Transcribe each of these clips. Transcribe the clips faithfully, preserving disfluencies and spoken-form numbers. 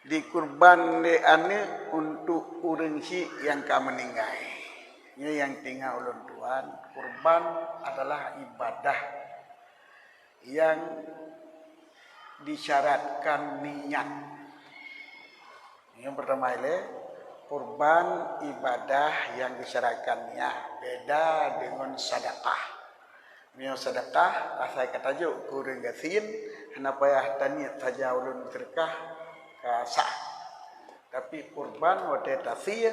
Dikurban lé aneuëk untuk ureuëng syik nyang ka meuninggai. Nyoe nyang teungoh ulôn tuan, kurban adalah ibadah yang disyaratkan niat. Nyang pertama ilée, kurban ibadah yang disyaratkan niat, beda dengan sedekah. Meunyoe sedekah, asai ka tajok keu ureuëng gasien, hana payah taniet saja ulôn seudeukah ka sah. Tapi kurban watée tasie,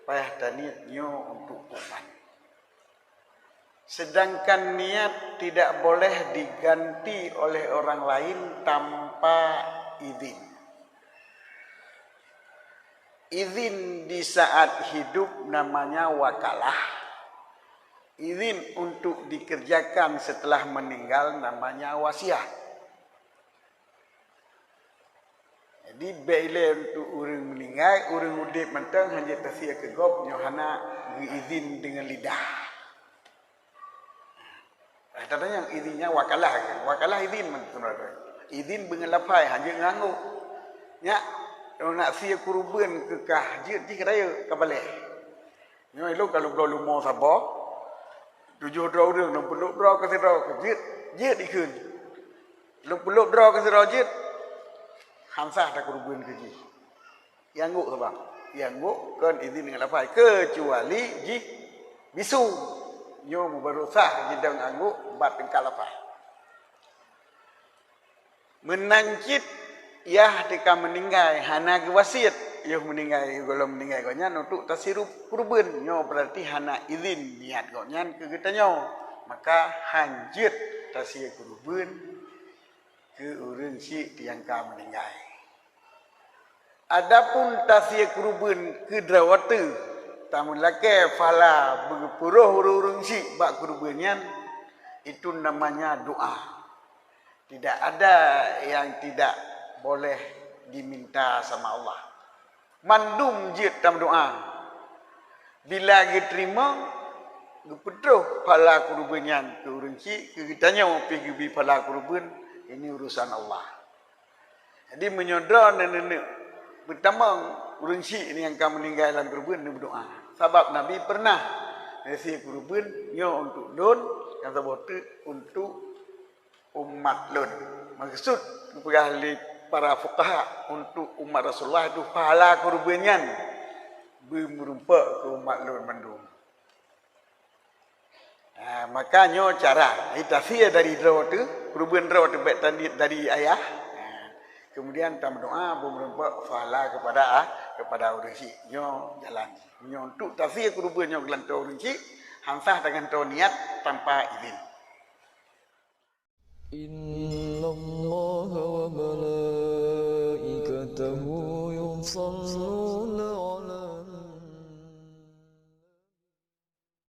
payah taniet nyoe untuk kurban. Sedangkan niat tidak boleh diganti oleh orang lain tanpa izin. Izin di saat hidup namanya wakalah. Izin untuk dikerjakan setelah meninggal namanya wasiat. Jadi, bék ilée untuk ureuëng meuninggai, ureuëng udeb mantong hana jeuet tasie keu gob nyoe hana geuizin deungon lidah. Eh, tanyong izin nyan wakalah, wakalah izin mantong. Izin beungon lafai, hana jeuet ngon anggok. Nyak, nak sie kureubeuen keu kah jeuet jih ka rayeuk ka balée. Nyoe ilôn ka lôn bloe leumo saboh, tujoh droe ureuëng, lôn peulôk droe keu sidroe keu jeuet, jeuet ikheun. Lôn peulôk droe keu sidroe jeuet, han sah takureubeuen keu jih. Nyang anggok saban, nyang anggok kon izin deungon lafai, keucuali jih bisu. Nyoe meubaroe sah jidong anggok bat teungkat lafai. Meunan cit yah teuka meuninggai hana geuwasiet, yoh meuninggai, gohlom meuninggai gobnyan untuk tasie kureubeuen, nyoe beurati hana izin niat gobnyan keu geutanyoe, maka han jeuet tasie kureubeuen keu ureuëng syik nyang ka meuninggai. Adapun tasie kureubeuen keu droe teuh, tameulakée pahala beugeupeurôh ureuëng-ureuëng syik bak kureubeuen nyan, itu namanya doa. Tidak ada yang tidak boleh diminta sama Allah. Mandum jeuet tameudoa. Bila geuteurimong, geupeutrôh pahala kureubeuen nyan keu ureuëng syik, keu geutanyoe pih geubri pahala kureubeuen, ini urusan Allah. Jadi, meunyoe droeneuh neuneuk peutamong ureuëng syik nyang ka meuninggai lam kureubeuen, neumeudoa. Sabab Nabi peureunah, "Tasie kureubeuen nyoe untuk lôn, nyang saboh teuk untuk umat lôn." Meukeusut geupeugah lé para fuqaha, untuk umat Rasulullah itu pahala kureubeuen nyan beumeurumpok keu umat lôn mandum. Ha, maka nyoe cara, tasie dari droe teuh, kureubeuen droe teuh bék taniet dari ayah. Ha, kemudian tameudoa beumeurumpok pahala kepada, kepada ureuëng syik. Nyoe jalan. Nyoe untuk tasie kureubeuen nyoe geulantoe ureuëng syik, han sah tagantoe niat tanpa izin. إن الله وملائكته يصلون